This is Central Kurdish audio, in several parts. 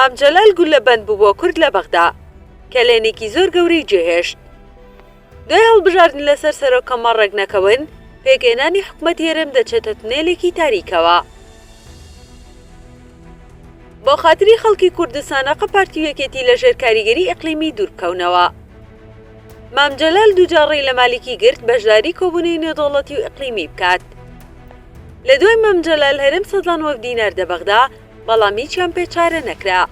مام جەلال گوللە بەند بوو بۆ کورد لە بەغدا، کەلێنێکی زۆر گەورەی جێهێشت. دوای هەڵبژاردن لەسەر سەرۆک کۆمار ڕێکنەکەون، پێکهێنانی حکومەتی هەرێم دەچێتە تونێلێکی تاریکەوە. بۆ خاتری خەڵکی کوردستان ئەقە پارتی و یەکێتی لە ژێر کاریگەری ئیقلیمی دوور بکەونەوە. مام جەلال دووجار ڕێی لە مالیکی گرت بەشداری کۆبوونەوەی نێودەوڵەتی و ئیقلیمی بکات. لە دوای مام جەلال هەرێم سەدان وەفدی ناردە بەغدا، بەڵام هیچیان پێ چارە نەکرا.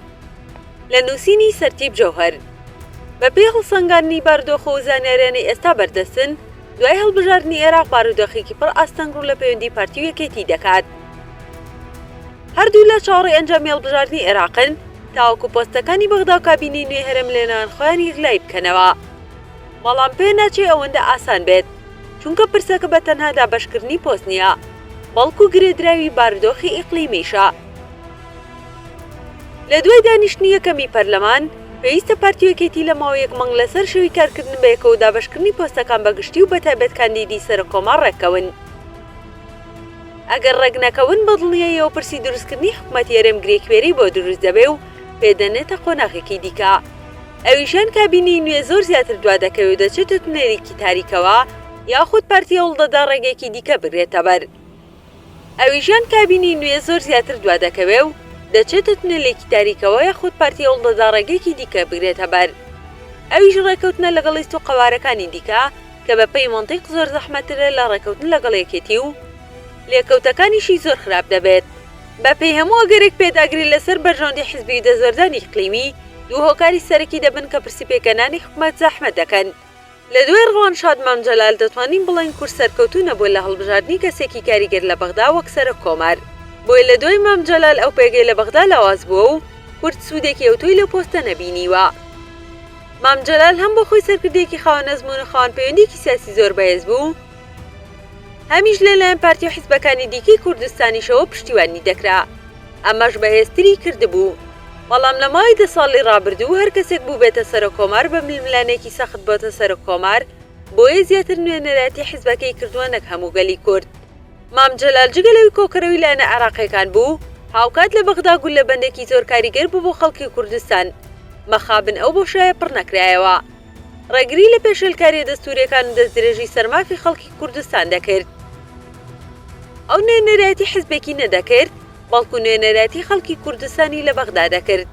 لە نووسینی سەرتیپ جەوهەر. بە پێی هەڵسەنگاندنی بارودۆخ و زانیاریانەی ئێستا بەردەستن، دوای هەڵبژاردنی ئێراق بارودۆخێکی پڕ ئاستەنگ ڕوو لە پەیوەندی پارتی و یەکێتی دەکات. هەردوولا چاوەڕێی ئەنجامی هەڵبژاردنی ئێراقن تاوەکو پۆستەکانی بەغدا و کابینەی نوێی هەرێم لەنێوان خۆیان یەکلایی بکەنەوە. بەڵام پێناچێ ئەوەندە ئاسان بێت، چونکە پرسەکە بە تەنها دابەشکردنی پۆست نییە، بەڵکو گرێدراوی بارودۆخی ئیقلیمیشە. لە دوای دانیشتنی یەکەمی پەرلەمان، پێویستە پارتی و یەکێتی لە ماوەی یەک مانگ لەسەر شێوەی کارکردن بەیەکەوە و دابەشکردنی پۆستەکان بە گشتی و بەتایبەت کاندیدی سەرۆککۆمار ڕێککەون. ئەگەر ڕێکنەکەون بە دڵنیاییەوە پرسی دروستکردنی حکومەتی هەرێم گرێکوێرەی بۆ دروست دەبێ و پێدەنێتە قۆناغێکی دیکە. ئەویش یان کابینەی نوێ زۆر زیاتر دوادەکەوێ و دەچێتە تونێلێکی تاریکەوە، یاخود پارتی هەوڵدەدا ڕێگەیەکی دیکە بگرێتەبەر. ئەویش یان کابینەی نوێ زۆر زیاتر دوادەکەوێ و دەچێتە تونێلێکی تاریکەوە یاخود پارتی هەوڵدەدا ڕێگەیەکی دیکە بگرێتەبەر. ئەویش ڕێکەوتنە لەگەڵ لیست و قەوارەکانی دیکە کە بە پێی مەنتیق زۆر زەحمەتترە لە ڕێکەوتن لەگەڵ یەکێتی و لێکەوتەکانیشی زۆر خراپ دەبێت. بە پێی هەموو ئەگەرێک پێداگری لەسەر بەرژەوەندی حزبی و دەستوەردانی ئیقلیمی دوو هۆکاری سەرەکی دەبن کە پرسی پێکهێنانی حکومەت زەحمەت دەکەن. لە دوای ڕەوانشاد مام جەلال دەتوانین بڵێین کورد سەرکەوتوو نەبووە لە هەڵبژاردنی کەسێکی کاریگەر لە بەغدا وەک سەرۆک کۆمار. بۆیە لە دوای مام جەلال ئەو پێگەی لە بەغدا لاواز بووە و کورد سوودێکی ئەوتۆی لەو پۆستە نەبینیوە. مام جەلال هەم بۆ خۆی سەرکردەیەکی خاوەن ئەزموون و خاوەن پەیوەندییەکی سیاسی زۆر بەهێز بوو، هەمیش لەلایەن پارتی و حیزبەکانی دیکەی کوردستانیشەوە پشتیوانی دەکرا، ئەمەش بەهێزتری کردبوو. بەڵام لە ماوەی دە ساڵی ڕابردوو هەر کەسێک بووبێتە سەرۆککۆمار بە ململانێکی سەخت بۆتە سەرۆککۆمار، بۆیە زیاتر نوێنەرایەتی حیزبەکەی کردووە نەک هەموو گەلی کورد. مام جەلال جگە لەوەی کۆکەرەوەی لایەنە عێراقییەکان بوو، هاوکات لە بەغدا گوللەبەندێکی زۆر کاریگەر بوو بۆ خەڵکی کوردستان، مەخابن ئەو بۆشایە پڕ نەکرایەوە. ڕێگری لە پێشێلکارییە دەستوورییەکان و دەستدرێژی سەر مافی خەڵکی کوردستان دەکرد. ئەو نوێنەرایەتی حزبێکی نەدەکرد، بەڵکو نوێنەرایەتی خەڵکی کوردستانی لە بەغدا دەکرد.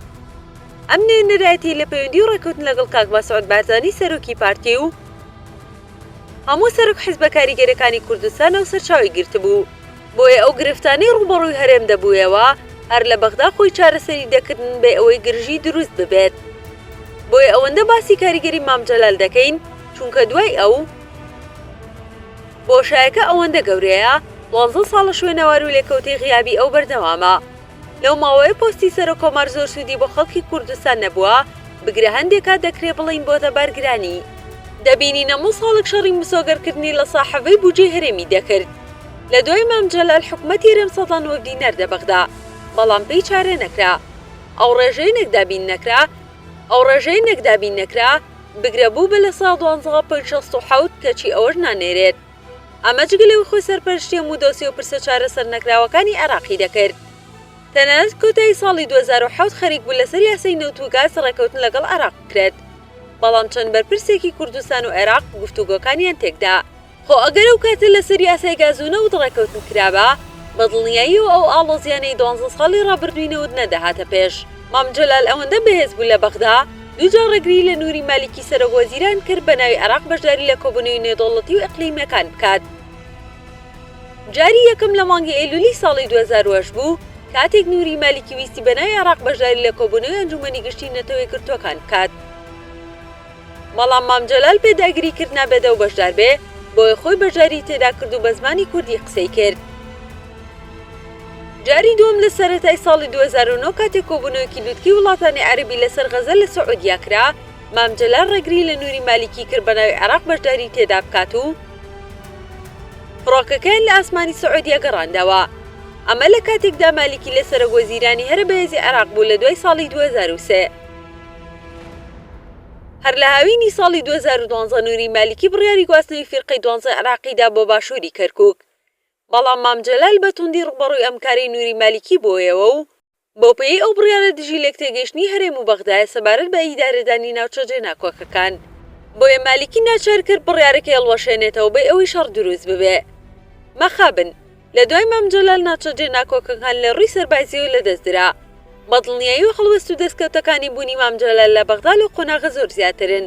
ئەم نوێنەرایەتیەی لە پەیوەندی و ڕێککەوتن لەگەڵ کاک مەسعود بارزانی سەرۆکی پارتی و هەموو سەرۆک حزبە کاریگەرەکانی کوردستانەوە سەرچاوەی گرتبوو. بۆیە ئەو گرفتانەی ڕووبەڕووی هەرێم دەبوویەوە هەر لە بەغدا خۆی چارەسەری دەکردن بێ ئەوەی گرژی دروست ببێت. بۆیە ئەوەندە باسی کاریگەری مام جەلال دەکەین چونکە دوای ئەو بۆشایەکە ئەوەندە گەورەیە دوانزە ساڵە شوێنەوار و لێکەوتەی غیابی ئەو بەردەوامە. لەو ماوەیە پۆستی سەرۆک کۆمار زۆر سوودی بۆ خەڵکی کوردستان نەبووە، بگرە هەندێ کات دەکرێ بڵێین بۆتە بارگرانی. دەبینین هەموو ساڵێک شەڕی مسۆگەرکردنی لە ساحەڤەی بودجەی هەرێمی دەکرد. لە دوای مام جەلال حکومەتی هەرێم سەدان وەفدی ناردە بەغدا، بەڵام پێی چارە نەکرا. ئەو ڕێژەیە نەک دابین نەکرا، ئەو ڕێژەیە نەک دابین نەکرا، بگرە بوو بە 12.67% کەچی ئەوەش نانێرێت. ئەمە جگە لەوەی خۆی سەرپەرشتی هەموو دۆسیە و پرسە چارەسەرنەکراوەکانی عێراقی دەکرد. تەنانەت کۆتایی ساڵی 2007 خەریک بوو لەسەر یاسای نەوت و گاز ڕێکەوتن لەگەڵ عێراق بکرێت، بەڵام چەند بەرپرسێکی کوردستان و عێراق گفتوگۆکانیان تێکدا. خۆ ئەگەر ئەو کاتە لەسەر یاسای گاز و نەوت ڕێکەوتن کرابا، بە دڵنیاییەوە ئەو ئاڵۆزیانەی دوانزە ساڵی ڕابردووی نەوت نەدەهاتە پێش. مام جەلال ئەوەندە بەهێز بوو لە بەغدا، دووجار ڕێگریی لە نوری مالیکی سەرۆک وەزیران کرد بە ناوی عێراق بەشداری لە کۆبوونەوەی نێودەوڵەتی و ئیقلیمییەکان بکات. جاری یەکەم لە مانگی ئەیلولی ساڵی 2008 بوو، کاتێک نوری مالیکی ویستی بە ناوی عێراق بەشداری لە کۆبوونەوەی ئەنجوومەنی گشتی نەتەوە یەکگرتووەکان بکات. بەڵام مام جەلال پێداگری کرد نابێت ئەو بەشدار بێ، بۆیە خۆی بەشداریی تێدا کرد و بە زمانی کوردی قسەی کرد. جاری دووەم لە سەرەتای ساڵی 2009 کاتێک کۆبوونەوەیەکی لوتکەی وڵاتانی عەرەبی لەسەر غەزە لە سعودیە کرا، مام جەلال ڕێگری لە نوری مالیکی کرد بە ناوی عێراق بەشداریی تێدا بکات و فڕۆکەکەیان لە ئاسمانی سعودیە گەڕاندەوە. ئەمە لە کاتێکدا مالیکی لە سەرۆک وەزیرانی هەرە بەهێزی عێراق بوو لە دوای ساڵی 2003. هەر لە هاوینی ساڵی 2012 نوری مالیکی بڕیاری گواستنەوەی فیرقەی دوانزەی عێراقی دا بۆ باشووری کەرکووک، بەڵام مام جەلال بە توندی ڕووبەڕووی ئەم کارەی نوری مالیکی بوویەوە و. بەوپێیەی ئەو بڕیارە دژی لێکتێگەیشتنی هەرێم و بەغدایە سەبارەت بە ئیدارەدانی ناوچە جێناکۆکەکان. بۆیە مالیکی ناچار کرد بڕیارەکەی هەڵوەشێنێتەوە بێ ئەوەی شەڕ دروست ببێ. مەخابن، لە دوای مام جەلال ناوچە جێناکۆکەکان لە ڕووی سەربازییەوە لەدەست درا. بەدڵنیاییەوە هەڵوێست و دەستکەوتەکانی بوونی مام جەلال لە بەغدا لەو قۆناغە زۆر زیاترن.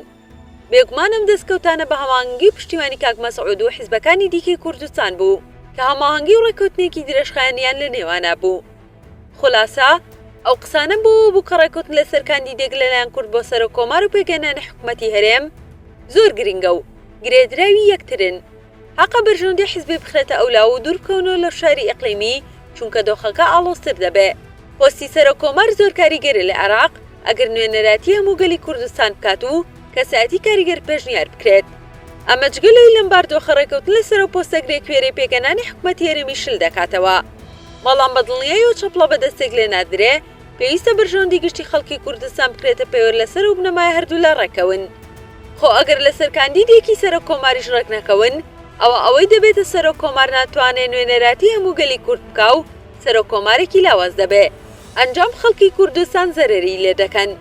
بێگومان ئەم دەستکەوتانە بە هەماهەنگی و پشتیوانی کاک مەسعود و حیزبەکانی دیکەی کوردستان بوو کە هەماهەنگی و ڕێککەوتنێکی درێژخایەنیان لە نێوانا بوو. خولاسە، ئەو قسانەم بۆ ئەوە بوو کە ڕێککەوتن لەسەر کاندیدێک لەلایەن کورد بۆ سەرۆک کۆمار و پێکهێنانی حکومەتی هەرێم زۆر گرنگە و گرێدراوی یەکترن. هەقە بەرژەوەندی حیزبی بخرێتە ئەولاوە و دوور بکەونەوە لە فشاری ئیقلیمی چونکە دۆخەکە ئاڵۆزتر دەبێ. پۆستی سەرۆک کۆمار زۆر کاریگەرە لە عێراق ئەگەر نوێنەرایەتی هەموو گەلی کوردستان بکات و کەسایەتی کاریگەر پێشنیار بکرێت. ئەمە جگە لەوەی لەم باردۆخە ڕێکەوتن لەسەر ئەو پۆستە گرێ کوێرەی پێکهێنانی حکومەتی هەرێمی شل دەکاتەوە. بەڵام بە دڵنیایەوە چەپڵە بە دەستێک لێ نادرێ، پێویستە بەرژەوەندی گشتی خەڵکی کوردستان بکرێتە پێوەر لەسەر ئەو بنەمایە هەردوولا ڕێککەون. خۆ ئەگەر لەسەر کاندیدێکی سەرۆک کۆماریش ڕێک نەکەون، ئەوا ئەوەی دەبێتە سەرۆک کۆمار ناتوانێ نوێنەراتی هەموو گەلی کورد بکا و سەرۆک کۆمارێکی لاواز دەبێ. ئەنجام خەڵکی کوردستان زەرەری لێ دەکەن.